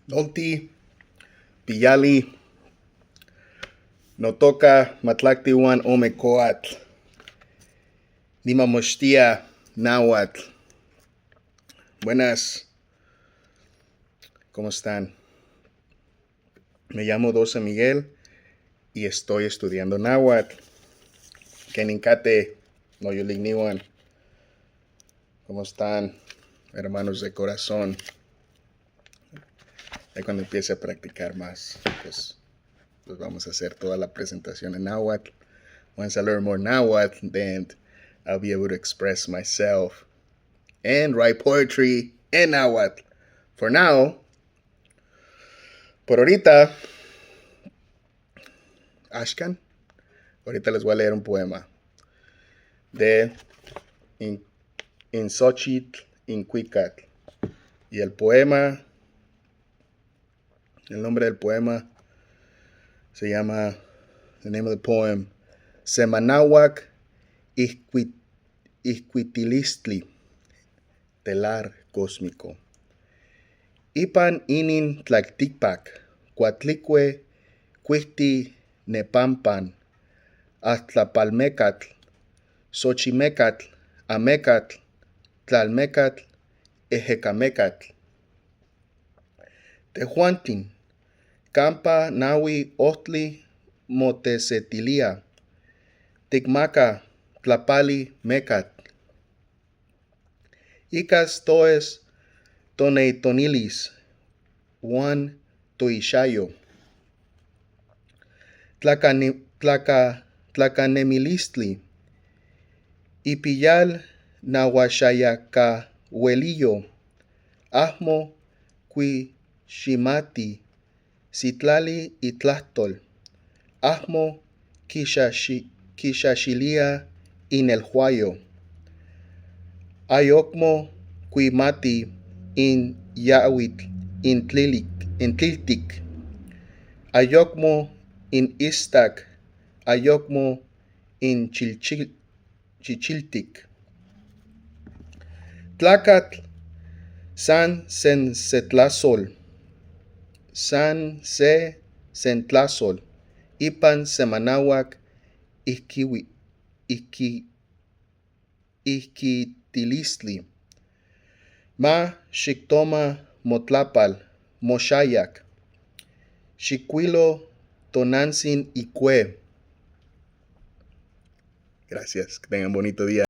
Nolti, Piyali, Notoca, Matlactli huan ome coatl, Nimamochtía náhuatl. Buenas, ¿cómo están? Me llamo Dosa Miguel y estoy estudiando náhuatl. Quenincate, noyolicnihuan. ¿Cómo están, hermanos de corazón? Ya cuando empiece a practicar más, pues vamos a hacer toda la presentación en náhuatl. Once I learn more náhuatl, then I'll be able to express myself and write poetry in náhuatl. For now, por ahorita, Ashkan, ahorita les voy a leer un poema de in Xochitl in Cuicatl. Y el poema, el nombre del poema se llama, the name of the poem, Semanahuac Ixcuitilistli, telar cósmico. Ipan inin tlalticpac, Coatlicue cuihti nepampan, Atlapalmecatl, Xochimecatl, Amecatl, Tlalmecatl, Ehecamecatl. Tejuantin, campa nahui ojtli motesetilía, ticmaca tlapali mecatl. Icas toes toneitonilis, huan toixayo. Tlacanemilistli, ipiyal nahuaxayacahueliyo, amo quiximati sitlali itlahtol, amo quixaxilía inelhuayo. Ayocmo quimati in yahuitl in tliltic, ayocmo in istac, ayocmo in chichiltic. Tlacatl san sensetlasol, san se sentlasol, ipan semanahuac ixquitilistli. Ma xictoma motlapal, moxayac, xicuilo tonantzin icue. Gracias, que tengan bonito día.